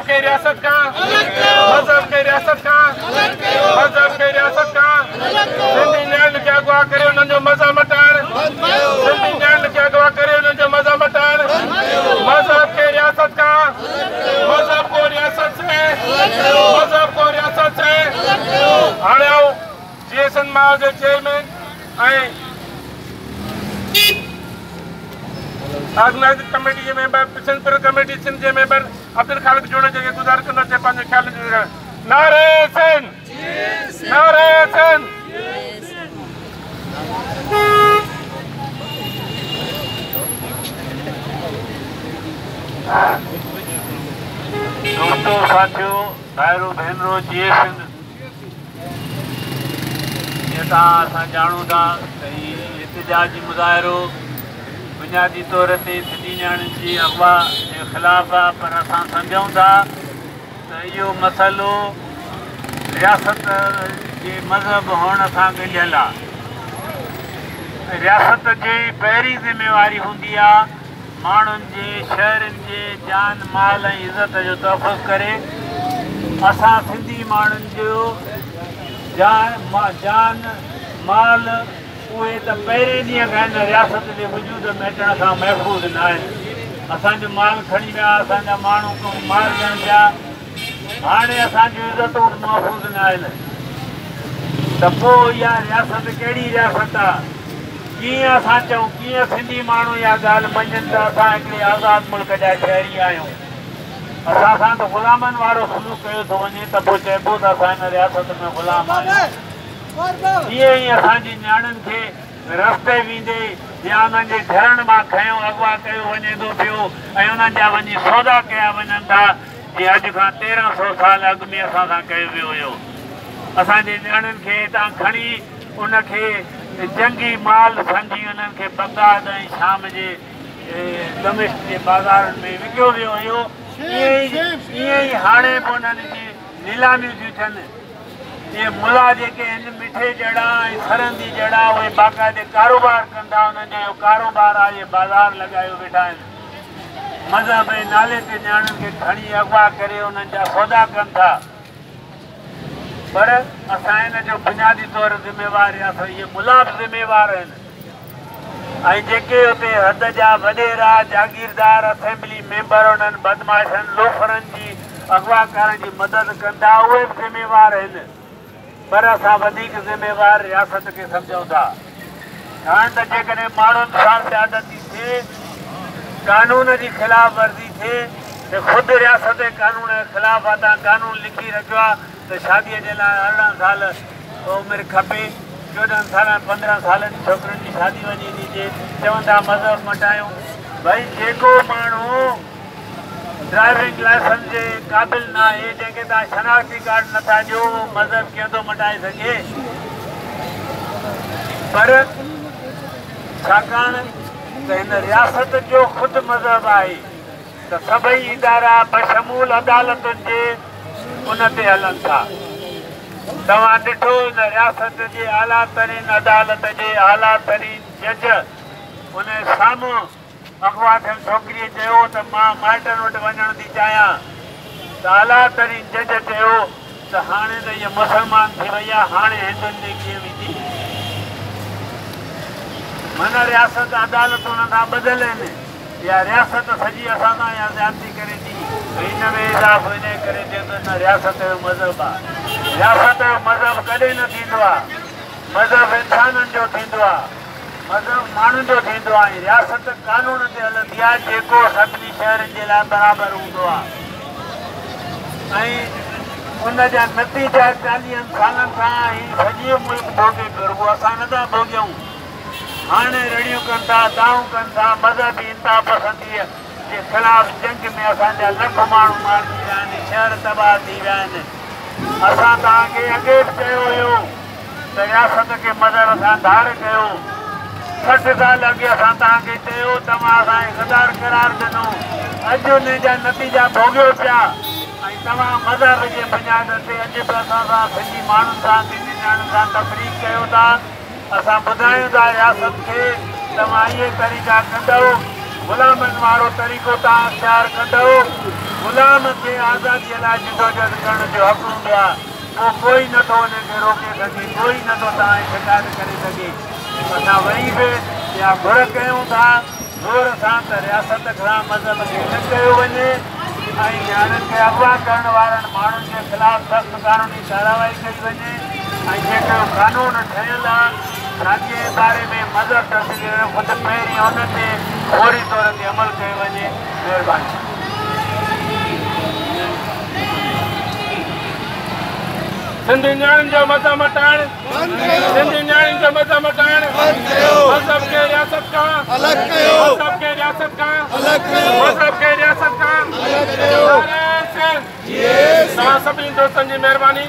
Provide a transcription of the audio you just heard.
مذهب کي رياست کان الڳ ڪيو مذهب کي رياست کان الڳ ڪيو مذهب کي رياست کان الڳ ڪيو سنڌي نياڻين کي اغوا ڪري انهن جو مذهب مٽائڻ بند ڪيو سنڌي نياڻين کي اغوا ڪري انهن جو مذهب مٽائڻ بند ڪيو مذهب کي رياست کان الڳ ڪيو مذهب کو رياست سي الڳ ڪيو مذهب کو رياست سي الڳ ڪيو. هاڻي آئون جي ايس اين ماء جي چيئرمين ۽ آرگنائيزنگ ڪميٽي جي ميمبر سنڌ پرو ڪميٽي سنڌ جي ميمبر عبدالخالق جوڻيجي کي گذارش ڪندس ته پنهنجي خيالن جو اظهار نعري سنڌ نعري سنڌ. دوستو ساٿيو ڀائرو ڀينرو جيئي سنڌ. جيئن توهان اسان ڄاڻون ٿا ته هي احتجاجي مظاهرو بنيادي طور تي سنڌي نياڻين جي اغوا جي خلاف آ پر اسان سمجهون ٿا ته اهو مسئلو رياست جي مذهب هئڻ سان ڳنڍيل آ. رياست جي پهرين ذميواري هوندي آ ماڻهن جي، شهرين جي جان، مال ۽ عزت جو تحفظ ڪري. اسان سنڌي ماڻهن جو جان، مال اهي ته پهرين ڏينهن کان هن رياست جي وجود ۾ اچڻ کان محفوظ ناهن. اسان جو مال کڻي ويا، اسان جا ماڻهو مارجن پيا، هاڻي اسان جون عزتون به محفوظ ناهن ته پوء اها رياست ڪهڙي رياست آ؟ ڪيئن اسان چئون، ڪيئن سنڌي ماڻهو اها ڳالهه مڃين ته اسان هڪڙي آزاد ملڪ جا شهري آهيون. اسان سان ته غلامن وارو سلوڪ ڪيو ٿو وڃي ته پوء چئبو ته اسان هن رياست ۾ غلام آهيون. ائين ئي اسان جي نياڻين کي رستي ويندي يا انهن جي گهرن مان کنيو اغوا ڪيو وڃي ٿو پيو ۽ انهن جا وڃي سودا ڪيا وڃن ٿا جيئن اڄ کان 1300 سال اڳ ۾ اسان سان ڪيو ويو هيو. اسان جي نياڻين کي هتان کڻي ان کي جنگي مال سمجهي انهن کي بغداد ۽ شام جي دمشق جي بازارن ۾ وڪيو ويو هيو. ائين ئي هاڻي به انهن جي نيلاميون ٿيون ٿين. اهي ملا جيڪي آهن مٺي جهڙا ۽ سرهندي جهڙا اهي باقاعدي ڪاروبار ڪن ٿا. انهن جو اهو ڪاروبار آهي اهي بازار لڳايو ويٺا آهن. مذهب جي نالي تي نياڻين کي کڻي اغوا ڪري انهن جا سودا ڪن ٿا. پر اسان ان جو بنيادي طور ذميوار رياست اهي ملا به ذميوار آهن ۽ جيڪي اتي حد جا وڏيرا جاگيردار اسيمبلي ميمبر انهن بدمعاشن لوفرن جي اغواڪارن جي مدد ڪن ٿا اهي به ذميوار آهن پر اسان وڌيڪ ذميوار رياست کي سمجهون ٿا ڇاڪاڻ ته جيڪڏهن ماڻهن سان زيادتي ٿئي قانون جي خلاف ورزي ٿئي ته خود رياست قانون جي خلاف آ توهان قانون لکي رکيو آ ته شادي جي لاء 18 سال عمر کپي 14 سالن 15 سالن جي ڇوڪرين جي شادي وڃي ٿي ٿئي چون ٿا مذهب مٽايون ڀئي جيڪو ماڻهو ڊرائيونگ لائسنس جي قابل ناهي جنهن کي توهان شناختي ڪارڊ نٿا ڏيو اهو مذهب ڪيئن ٿو مٽائي سگهي پر ڇاڪاڻ ته هن رياست جو خود مذهب آهي ته سڀئي ادارا بشمول عدالتن جي ان تي هلن ٿا. توهان ڏٺو هن رياست جي اعليٰ ترين عدالت جي اعليٰ ترين جج ان سامهون اغوا ٿيل ڇوڪريء چيو ته مان مائٽن وٽ وڃڻ ٿي چاهيان ته اعليٰ ترين جج چيو ته هاڻي ته هيء مسلمان ٿي وئي آهي، هاڻي هندن ڏي ڪيئن ويندي؟ معنيٰ رياست عدالتن سان ٻڌل آهن. اها رياست سڄي اسان سان اها زيادتي ڪري ٿي ۽ ان ۾ اضافو انهيء ڪري ٿئي ٿو ته رياست جو مذهب آهي. رياست جو مذهب ڪڏهن نه ٿيندو آهي. مذهب انسانن جو ٿيندو آهي. مذهب ماڻهن جو ٿيندو آهي ۽ رياست قانون تي هلندي آهي جيڪو سڀني شهرين جي لاء برابر هوندو آهي ۽ ان جا نتيجا چاليهن سالن کان هي سڄو ملڪ ڀوڳي پيو رڳو اسان نه ٿا ڀوڳيون هاڻي رڙيون ڪن ٿا دانهون ڪن ٿا مذهبي انتها پسنديء جي خلاف جنگ ۾ اسان جا لک ماڻهو مارجي ويا آهن شهر تباهه ٿي ويا آهن اسان توهان کي اڳي به چيو هيو ته رياست کي مذهب کان ڌار ڪيو. 60 سال اڳي اسان توهان کي چيو، توهان اسان کي غدار قرار ڏنو. اڄ انهي جا نتيجا ڀوڳيو پيا ۽ توهان مذهب جي بنياد تي اڄ به اسان سان سنڌي ماڻهن سان سنڌي نياڻين سان تفريق ڪيو ٿا. اسان ٻڌايون ٿا رياست کي توهان اهي طريقا ڪندؤ غلامن وارو طريقو توهان اختيار ڪندؤ. غلام کي آزاديء لاء جدوجهد ڪرڻ جو حق هوندو آهي، پوء ڪوئي نه ٿو ان کي روڪي سگهي، ڪوئي نه ٿو توهان جي شڪايت ڪري سگهي. اسان وري به اها گهر ڪيون ٿا زور سان ته رياست کان مذهب کي نه ڪيو وڃي ۽ نياڻين کي اغوا ڪرڻ وارن ماڻهن جي خلاف سخت قانوني ڪارروائي ڪئي وڃي ۽ جيڪو قانون ٺهيل آهي شاديء جي باري ۾ مذهب تبديلي جو خود پهرين ان تي فوري طور تي عمل ڪيو وڃي. مهرباني. سنڌي نياڻين جو مذهب مٽائڻ، سنڌي نياڻين جو مذهب مٽائڻ، مذهب کي رياست کان الڳ ڪيو، مذهب کي رياست کان الڳ ڪيو، مذهب کي رياست کان الڳ ڪيو. توهان سڀني دوستن جي مهرباني.